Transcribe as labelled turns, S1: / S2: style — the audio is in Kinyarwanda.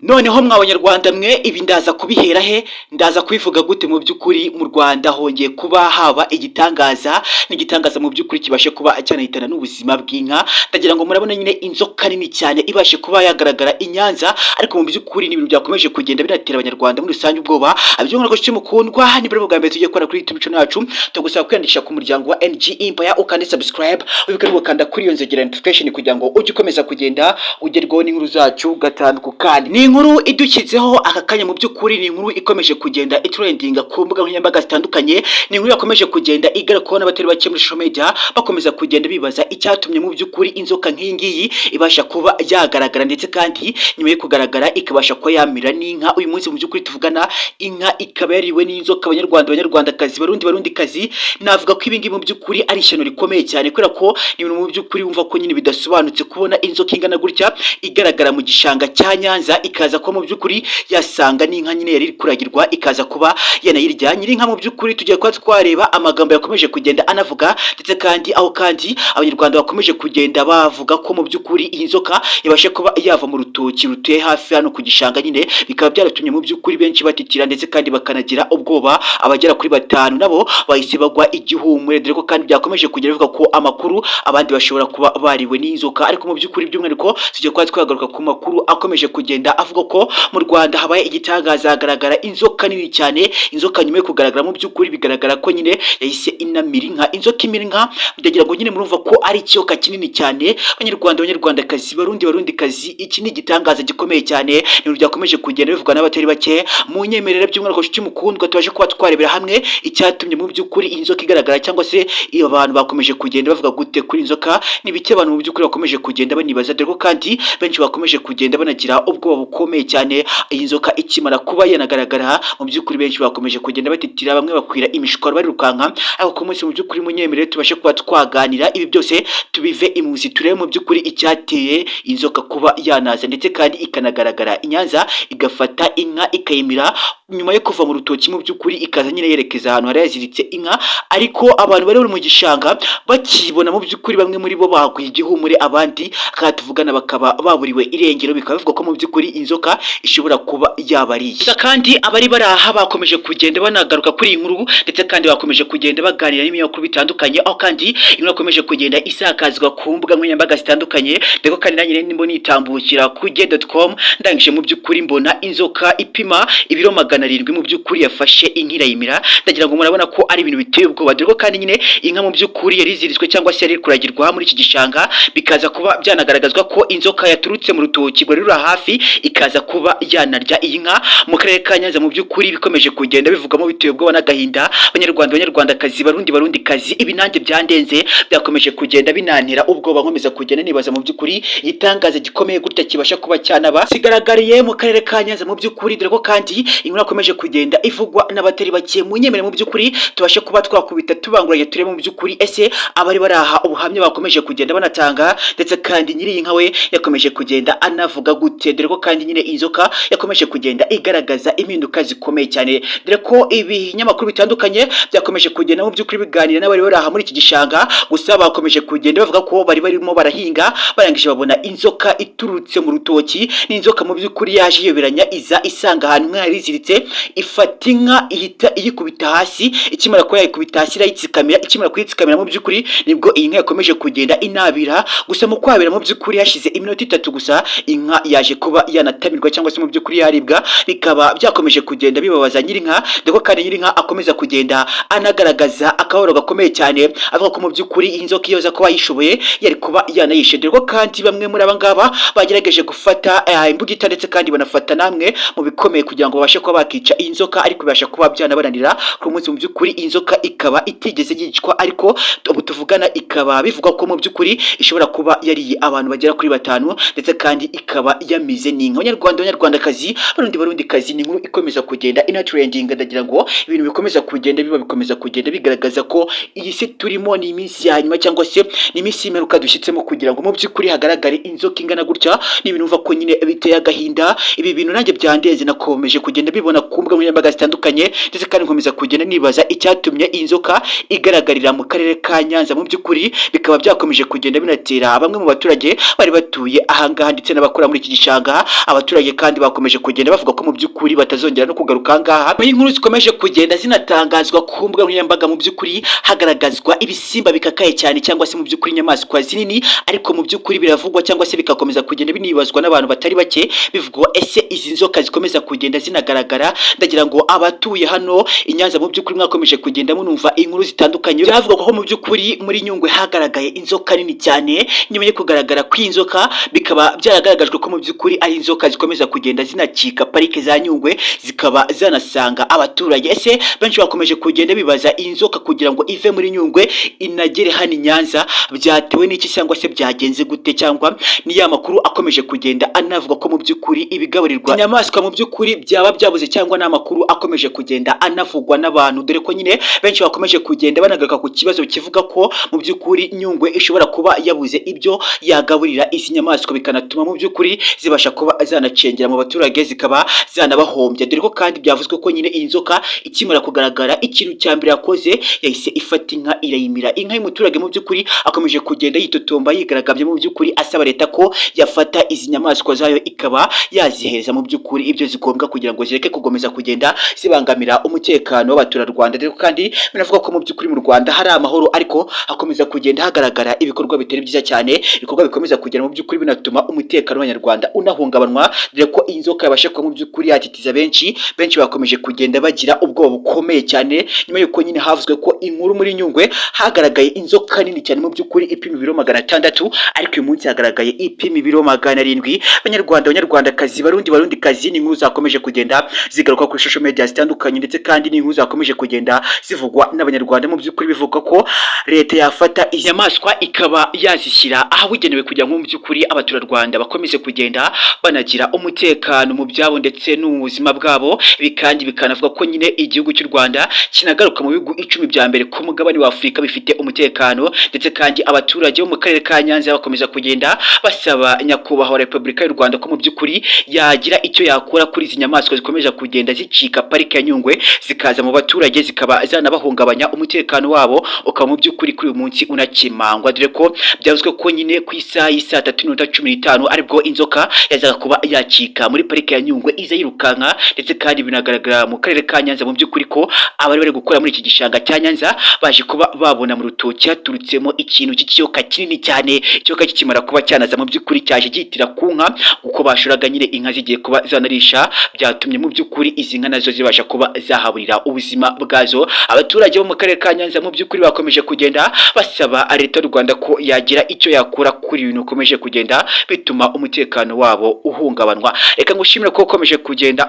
S1: Noneho mwa Banyarwanda mwe, ibi ndaza kubihera he? Ndaza kubivuga gute? Mu by'ukuri mu Rwanda hongeye kuba haba igitangaza, n'igitangaza mu by'ukuri kibashe kuba cyanahitana n'ubuzima bw'inka. Ndagira ngo murabona nyine inzoka nini cyane ibashe kuba yagaragara i Nyanza, ariko mu by'ukuri ni ibintu byakomeje kugenda binatera Abanyarwanda muri rusange ubwoba. By'umwihariko nshuti mukundwa, niba ari ubwa mbere tugiye gukora kuri YouTube channel yacu, tugusaba kwiyandikisha ku muryango wa NG Empire, ukande subscribe, wibuke no gukanda kuri iyo nzogera notification kugira ngo ujye ukomeza kugenda ugerwaho n'inkuru zacu gatanu ku kandi. Ni inkuru idushyitseho aka kanya. Mu by'ukuri ni inkuru ikomeje kugenda itrendinga ku mbuga nkoranyambaga zitandukanye. Ni inkuru yakomeje kugenda igarukwaho n'abatari bake muri social media, bakomeza kugenda bibaza icyatumye mu by'ukuri inzoka nk'iyi ngiyi ibasha kuba yagaragara, ndetse kandi nyuma yo kugaragara ikabasha kuba yamira n'inka. Uyu munsi mu by'ukuri tuvugana, inka ikaba yariwe n'inzoka. Abanyarwanda, Abanyarwandakazi, Barundi, Barundikazi, navuga ko ibi ngibi mu by'ukuri ari ishyano rikomeye cyane, kubera ko ni ibintu mu by'ukuri wumva ko nyine bidasobanutse kubona inzoka ingana gutya igaragara mu gishanga cya Nyanza, ikaza kuba mu by'ukuri yasanga n'inka nyine yari iri kuragirwa, ikaza kuba yanayirya. Nyir'inka mu by'ukuri tugiye kuba twareba amagambo yakomeje kugenda anavuga, ndetse kandi aho kandi Abanyarwanda bakomeje kugenda bavuga ko mu by'ukuri iyi nzoka yabashe kuba yava mu rutoki rutuye hafi hano ku gishanga nyine, bikaba byaratumye mu by'ukuri benshi batitira ndetse kandi bakanagira ubwoba. Abagera kuri batanu nabo bahise bagwa igihumure, dore ko kandi byakomeje kugenda bivuga ko amakuru abandi bashobora kuba bariwe n'inzoka. Ariko mu by'ukuri by'umwihariko tugiye kuba twagaruka ku makuru akomeje kugenda avuga ko mu Rwanda habaye igitangaza, hagaragara inzoka nini cyane. Inzoka nyuma yo kugaragara, mu by'ukuri bigaragara ko nyine yahise inamira inka. Inzoka imira inka, ndagira ngo nyine murumva ko ari ikiyoka kinini cyane. Abanyarwanda, Abanyarwandakazi, Barundi, Barundikazi, iki ni igitangaza gikomeye cyane, ibintu byakomeje kugenda bivugwa n'abatari bake. Mu nyemerera by'umwihariko nshuti mukundwa, tubashe kuba twarebera hamwe icyatumye mu by'ukuri iyi nzoka igaragara, cyangwa se iyo abantu bakomeje kugenda bavuga gute kuri inzoka. Ni bike abantu mu by'ukuri bakomeje kugenda banibaza, dore ko kandi benshi bakomeje kugenda banagira ubwoba bukomeye cyane. Iyi nzoka ikimara kuba yanagaragara, mu by'ukuri benshi bakomeje kugenda batitira, bamwe bakwira imishwaro barirukanka. Ariko ku munsi mu by'ukuri munyemerere tubashe kuba twaganira ibi byose, tubive imuzi, turebe mu by'ukuri icyateye inzoka kuba yanaza, ndetse kandi ikanagaragara i Nyanza, igafata inka ikayimira nyuma yo kuva mu rutoki, mu by'ukuri ikaza nyine yerekeza ahantu hari yaziritse inka. Ariko abantu bari mu gishanga bakibona, mu by'ukuri bamwe muri bo baguye igihumure, abandi akaba tuvugana bakaba baburiwe irengero, bikaba bivugwa ko mu by'ukuri inzoka ishobora kuba yabariye. Gusa kandi abari bari aha bakomeje kugenda banagaruka kuri iyi nkuru, ndetse kandi bakomeje kugenda baganira n'ibinyamakuru bitandukanye, aho kandi inkuru yakomeje kugenda isakazwa ku mbuga nkoranyambaga zitandukanye. Dore ko kandi nanjye ndimo nitambukira ku igihe.com, ndangije mu by'ukuri mbona inzoka ipima ibiro 700 mu by'ukuri yafashe inka irayimira. Ndagira ngo murabona ko ari ibintu biteye ubwoba, dore ko kandi nyine inka mu by'ukuri yari iziritswe cyangwa se yari kuragirwa muri iki gishanga, bikaza kuba byanagaragazwa ko inzoka yaturutse mu rutoki rwari ruri hafi, ikaza kuba yanarya iyi nka mu karere ka Nyanza. Mu by'ukuri bikomeje kugenda bivugamo biteye ubwoba n'agahinda. Abanyarwanda, Abanyarwandakazi, Barundi, Barundikazi, ibi nanjye byandenze, byakomeje kugenda binantera ubwoba, nkomeza kugenda nibaza mu by'ukuri igitangaza gikomeye gutya kibasha kuba cyanaba kigaragariye mu karere ka Nyanza. Mu by'ukuri dore ko kandi inkuru yakomeje kugenda ivugwa n'abatari bake. Mu nyemere mu by'ukuri tubashe kuba twakubita tubanguranye, turebe mu by'ukuri ese abari bari aha ubuhamya bakomeje kugenda banatanga, ndetse kandi nyiri iyi nka we yakomeje kugenda anavuga gute, dore ko kandi nyine inzoka yakomeje kugenda igaragaza impinduka zikomeye cyane, dore ko ibinyamakuru bitandukanye byakomeje kugenda mu by'ukuri biganira n'abari bari aha muri iki gishanga. Gusa bakomeje kugenda bavuga ko bari barimo barahinga, barangije babona inzoka iturutse mu rutoki. Ni inzoka mu by'ukuri yaje iyoberanya, iza isanga ahantu inka yari iziritse, ifata inka ihita iyikubita hasi. Ikimara kuba yayikubita hasi irayitsikamira. Ikimara kuyitsikamira, mu by'ukuri nibwo iyi nka yakomeje kugenda inabira. Gusa mu kwabira, mu by'ukuri hashize iminota 3 gusa, inka yaje kuba yanatamirwa cyangwa se mu by'ukuri yaribwa, bikaba byakomeje kugenda bibabaza nyir'inka, dore ko kandi nyir'inka akomeza kugenda anagaragaza akababaro gakomeye cyane, avuga ko mu by'ukuri iyi nzoka iyo aza kuba yishoboye yari kuba yanayishe. Dore ko kandi bamwe muri aba ngaba bagerageje gufata imbugita, ndetse kandi banafata namwe mu bikomeye kugira ngo babashe kuba bakica iyi nzoka, ariko bibasha kuba byanabananira. Ku munsi mu by'ukuri inzoka ikaba itigeze yicwa, ariko ubu tuvugana ikaba bivugwa ko mu by'ukuri ishobora kuba yariye abantu bagera kuri batanu, ndetse kandi ikaba yamize n'inka. Abanyarwanda, Abanyarwandakazi, Barundi, Barundikazi, ni inkuru ikomeza kugenda inatrending. Ndagira ngo ibintu bikomeza kugenda biba, bikomeza kugenda bigaragaza ko iyi si turimo ni iminsi ya nyuma, cyangwa se ni iminsi y'imperuka dushyitsemo. Kugira ngo mu by'ukuri hagaragare inzoka ingana gutya, ni ibintu uva ko nyine biteye agahinda. Ibi bintu nanjye byandenze, nakomeje kugenda bibona ku mbuga nkoranyambaga zitandukanye, ndetse kandi nkomeza kugenda nibaza icyatumye iyi nzoka igaragarira mu karere ka Nyanza. Mu by'ukuri bikaba byakomeje kugenda binatera bamwe mu baturage bari batuye ahangaha ndetse n'abakora muri iki gishanga Abaturage kandi bakomeje kugenda bavuga ko mu by'ukuri batazongera no kugaruka ngaha. Inkuru zikomeje kugenda zinatangazwa ku mbuga nkoranyambaga, mu by'ukuri hagaragazwa ibisimba bikakaye cyane cyangwa se mu by'ukuri inyamaswa zinini, ariko mu by'ukuri biravugwa cyangwa se bikakomeza kugenda binibazwa n'abantu batari bake, bivugwa: ese izi nzoka zikomeza kugenda zinagaragara? Ndagira ngo abatuye hano i Nyanza, mu by'ukuri mwakomeje kugenda munumva inkuru zitandukanye. Byavugwa ko mu by'ukuri muri Nyungwe hagaragaye inzoka nini cyane. Nyuma yo kugaragara kw'inzoka, bikaba byaragaragajwe ko mu by'ukuri ari inzoka zikomeza kugenda zinacika parike za Nyungwe, zikaba zanasanga abaturage. Ese benshi bakomeje kugenda bibaza, iyi nzoka kugira ngo ive muri Nyungwe inagere hano i Nyanza byatewe n'iki, cyangwa se byagenze gute? Cyangwa ni ya makuru akomeje kugenda anavuga ko mu by'ukuri ibigaburirwa inyamaswa mu by'ukuri byaba byabuze, cyangwa ni amakuru akomeje kugenda anavugwa n'abantu, dore ko nyine benshi bakomeje kugenda banagaruka ku kibazo kivuga ko mu by'ukuri Nyungwe ishobora kuba yabuze ibyo yagaburira izi nyamaswa, bikanatuma mu by'ukuri zibasha kuba zanacengera mu baturage, zikaba zanabahombya, dore ko kandi byavuzwe ko nyine iyi nzoka ikimara kugaragara, ikintu cya mbere yakoze, yahise ifata inka irayimira. Inka y'umuturage mu by'ukuri akomeje kugenda yitotomba, yigaragambya mu by'ukuri, asaba leta ko yafata izi nyamaswa zayo ikaba yazihereza mu by'ukuri ibyo zigombwa kugira ngo zireke gukomeza kugenda zibangamira umutekano w'abaturarwanda, dore ko kandi binavuga ko mu by'ukuri mu Rwanda hari amahoro, ariko hakomeza kugenda hagaragara ibikorwa bitari byiza cyane, ibikorwa bikomeza kugenda mu by'ukuri binatuma umutekano w'Abanyarwanda unahungabanwa, dore ko iyi nzoka yabasha kuba mu by'ukuri yatitiza benshi. Benshi bakomeje kugenda bagira ubwoba bukomeye cyane nyuma y'uko nyine havuzwe ko inkuru muri Nyungwe hagaragaye inzoka nini cyane mu by'ukuri ipima ibiro 600, ariko uyu munsi hagaragaye ipima ibiro 700. Abanyarwanda, Abanyarwandakazi, Barundi, Barundikazi, ni inkuru zakomeje kugenda zigaruka kuri social media zitandukanye, ndetse kandi ni inkuru zakomeje kugenda zivugwa n'Abanyarwanda. Mu by'ukuri bivuga ko leta yafata izi nyamaswa ikaba yazishyira ahabugenewe kugira ngo mu by'ukuri abaturarwanda bakomeze kugenda banagira umutekano mu byabo ndetse no mu buzima bwabo. Ibi kandi bikanavuga ko nyine igihugu cy'u Rwanda kinagaruka mu bihugu 10 bya mbere ku mugabane wa Afurika bifite umutekano, ndetse kandi abaturage bo mu karere ka Nyanza bakomeza kugenda basaba nyakubahwa wa Repubulika y'u Rwanda ko mu by'ukuri yagira icyo yakora kuri izi nyamaswa zikomeje kugenda zicika parike ya Nyungwe, zikaza mu baturage, zikaba zanabahungabanya, umutekano wabo ukaba mu by'ukuri kuri uyu munsi unakemangwa, dore ko byavuzwe ko nyine ku isaha y'isaa 3:15 aribwo inzoka yazaga kuba yacika muri parike ya Nyungwe iza yirukanka. Ndetse kandi binagaragara mu karere ka Nyanza mu by'ukuri ko abari bari gukora muri iki gishanga cya Nyanza baje kuba babona mu rutoki haturutsemo ikintu cy'ikiyoka kinini cyane. Ikiyoka kikimara kuba cyanaza, mu by'ukuri cyaje gihitira ku nka kuko bashuraga nyine inka zigiye kuba zanarisha. Byatumye mu by'ukuri izi nka nazo zibasha kuba zahaburira ubuzima bwazo. Abaturage bo mu karere ka Nyanza mu by'ukuri bakomeje kugenda basaba leta y'u Rwanda ko yagira icyo yakora kuri ibintu bikomeje kugenda bituma umutekano wabo uhungabanwa. Reka ngushimire ko ukomeje kugenda.